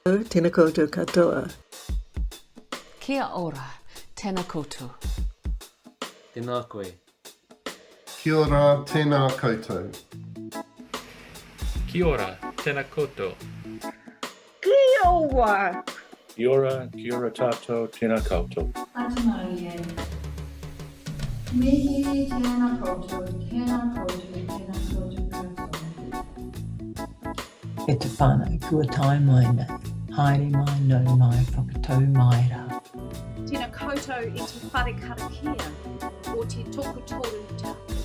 Tena koutou katoa. Kia ora, tena koutou. Tēnā koe. Kia ora, tēnā koutou. Kia ora, tena koutou. Kia ora. Kia ora, kia ora tātou, tēnā koutou. Ata-marie. Mihi, tēnā koutou, tēnā koutou, tēnā koutou katoa. E te whanau kua tae mai nei, haere mai, nau mai, whakatau mai ra. Tena koutou i te whare karakia o te tokotoru tapu.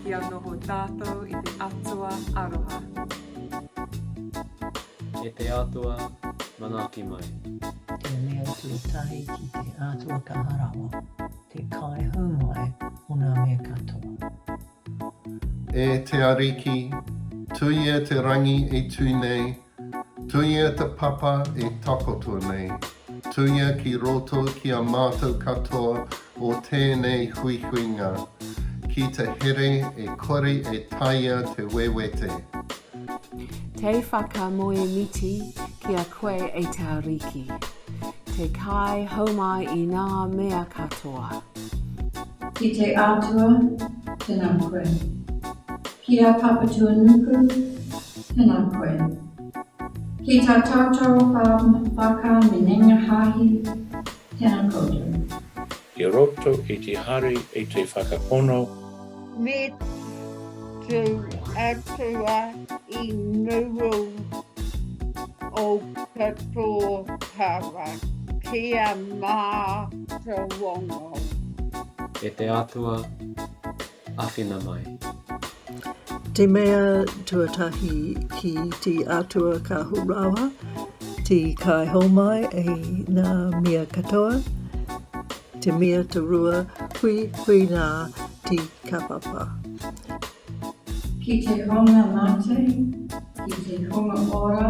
Kia noho tātou i te Atua aroha. E te Atua, manaaki mai. Te mea tuatahi ki te Atua kaha rawa, te Kaihōmai o ngā mea katoa. E te Ariki, tuia te rangi e tū nei, tuia te papa e takoto nei, tuia ki roto ki a mātou katoa o tēnei huihuinga, ki te here e kore e taea te wewete. Te whakamoemiti ki a koe e te Ariki, te Kai homai i ngā mea katoa. Ki te Atua, tēnā koe. Ki a Papatuanuku, tēnā koe. Ki tā tātou whakaminenga hāhi, tēnā koutou. I roto i te hari i te whakapono. Me te Atua i muru o katoa para kia mātawongo. E te Atua, awhina mai. Te mea tuatahi ki te Atua Kahu Rawa, te Kaihōmai i ngā mea katoa, te mea turua huihui nā te kapapa. Ki te hunga mate, ki te hunga ora,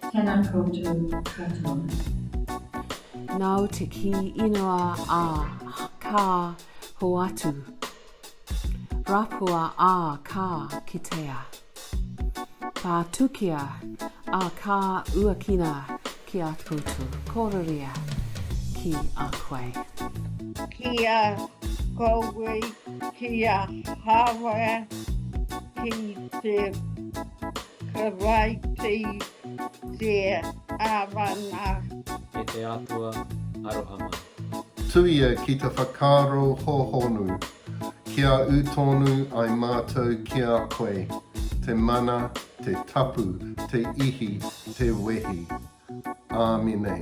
tena koutou katoa. Nau te ki inoa a ka hoatu. Rapua ā ka kitea. Pātukia ā ka uakina ki a koutou. Kōroria ki a koe. Ki a koe, ki a Hawa, ki te Karaiti, te Arana. E te Atua, aroha mai. Tuia ki te whakaaro hōhonu, kia ū tonu ai mātou ki a koe, te mana, te tapu, te ihi, te wehi. Āmine.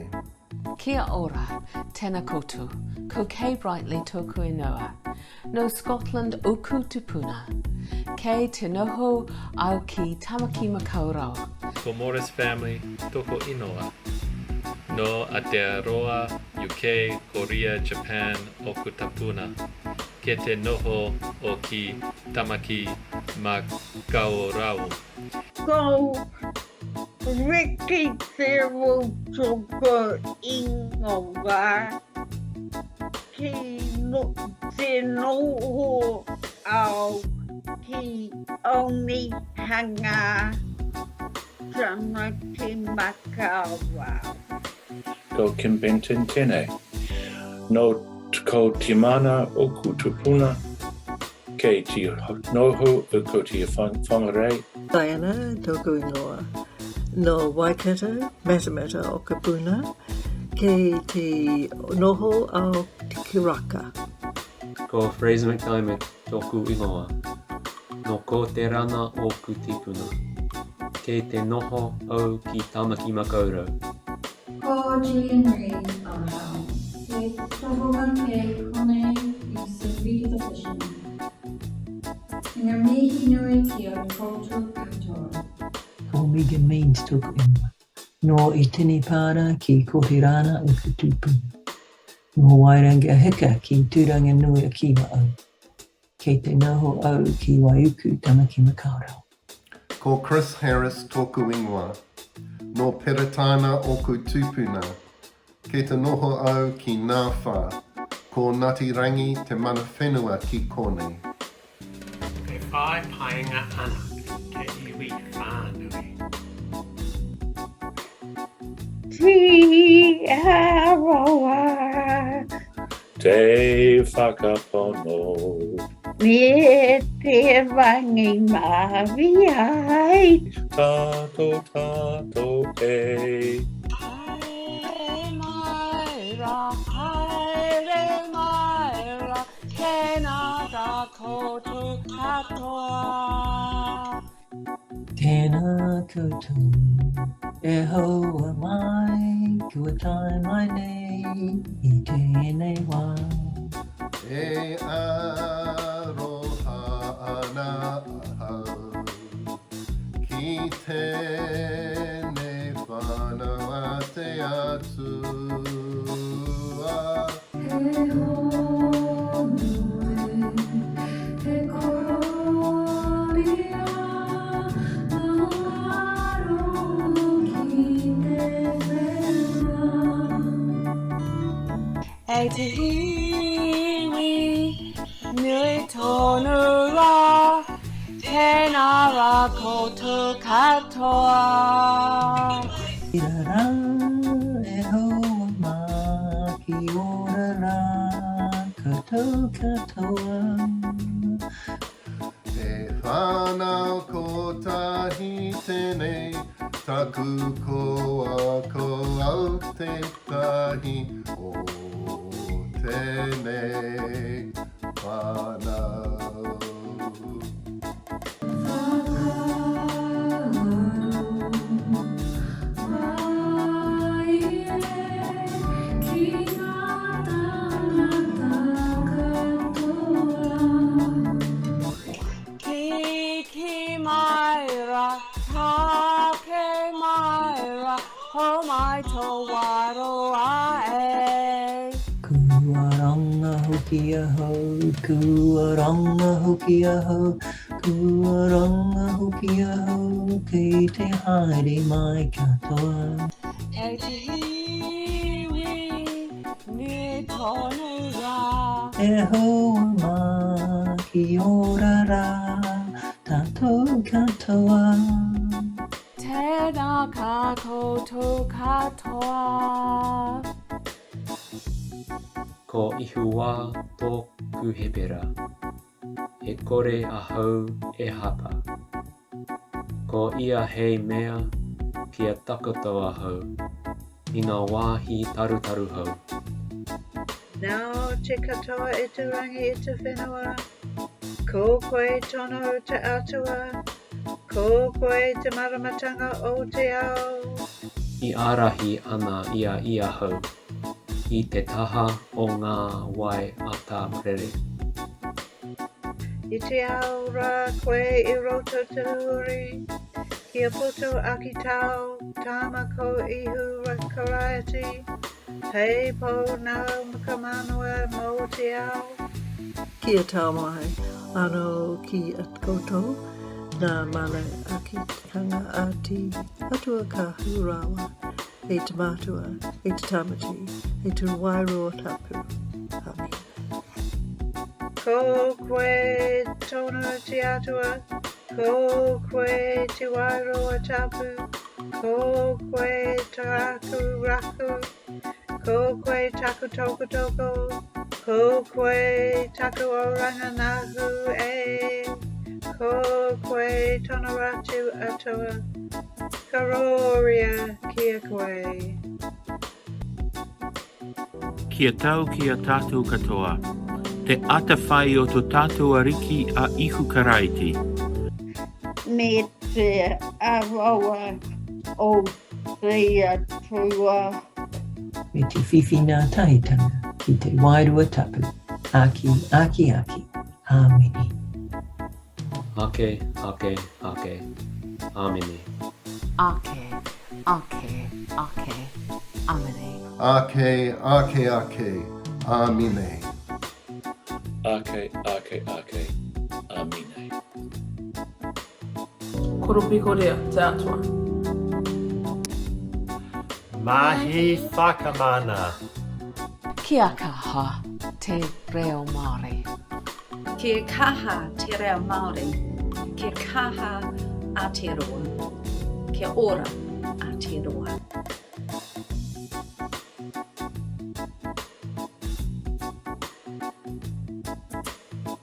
Kia ora, tena koutou. Ko Kay Brightley toku inoa. No Scotland oku tupuna. Kei te noho au ki Tamaki Makaurau. Ko Morris Family toko inoa. No Aotearoa, UK, Korea, Japan oku tapuna. Ke te noho o ki Tamaki Makaurau. Ko Ricky Ferrell toko ingoa ki te noho au ki Onehunga Tamaki Makaurau. Ko Kim Benton tenei. No ko te mana oku tupuna kei te noho o ko te Whangarei. Diana tōku ingoa. Nō Waikato, Matamata o Kapuna, kei te noho ao ki Raka. Ko Fraser McDiarmid tōku ingoa. Nō ko Te Rana ōku tīpuna. Kei te noho au ki Tāmaki Makaurau. Ko Gillian Reid ahau. He tohunga kei konei i St Peter the Fisherman. Nga mihi nui ki a koutou katoa. Ko Megan Means tōku ingoa. Nō i Tenepāra ki Kotirana oku tūpuna. Nō Wairanga Hika ki Tūranganui a Kiwa au. Kei te noho au ki Waiuku, Tamaki Makaurau. Ko Chris Harris tōku ingoa. Nō Peretāna ōku tūpuna. Kei te noho au ki Ngāwhā. Ko Ngāti Rangi te mana whenua ki konei. E whai painga ana te iwi whānui. Aotearoa. Te whakapono. Me te rangimārie ai. Tātou, tātou e. Haere mai rā, haere mai rā, tēnā rā koutou katoa. Tēnā koutou, e hoa mai, kua tae mai nei i tēnei wā. E aroha ana ahau ki tēnei whānau a te Atua. He hōnore, he korōria, maungārongo ki te whenua. E te iwi nui tonu rā, tēnā rā koutou katoa. Ira rā e hoa mā ki ora rā koutou katoa. He whānau kotahi tēnei, taku koa ko au tētahi o tēnei whānau. Kiki mai ra, kake mai ra, homai to waeroa e. Kua ranga hoki ahau, kua ranga hoki ahau, kua ranga hoki ahau, kei te haere mai katoa. E te iwi nui tonu rā. E hoa mā, ki ora rā, tātou katoa. Tēnā ka koutou katoa. Ko Ihuwā tōku hepera, e kore ahau e hapa. Ko ia hei mea kia takoto ahau i ngā wāhi tarutaru hou. Nāu te katoa e te rangi e te whenua, ko koe tonu te Atua, ko koe te maramatanga o te ao. I ārahi ana ia i ahau i te taha o ngā wai ata rere. I te ao rā koe i roto te huri, kia poto aki tāu tama ko Ihu Karaiti, hei pou nāu mkamanawa mō te ao. Kia tau mai ano ki a koutou nga manaakitanga a te Atua Kahu Rawa, e te Matua, e te Tamati, e te Wairua Tapu. Amen. Ko koe tonu te Atua, ko koe te Wairua Tapu, ko koe taku raku, ko koe taku tokotoko, ko koe taku oranga nahu e, ko koe tonu ratu Atua. Kororia ki a koe. Kia tau ki a tātou katoa, te atawhai o to tātou Ariki a Ihu Karaiti. Me te aroha o te Atua. Me te whiwhi ngā tahitanga ki te Wairua Tapu, aki, aki, aki. Āmine. Ake, ake, ake. Amine. Ake, ake, ake. Amine. Ake, ake, ake. Amine. Ake, ake, ake. Amine. Koropikorea te Atua. Mahi whakamana. Kia kaha te reo Māori. Kia kaha te reo Māori. Kia kaha Aotearoa. Kia ora Aotearoa.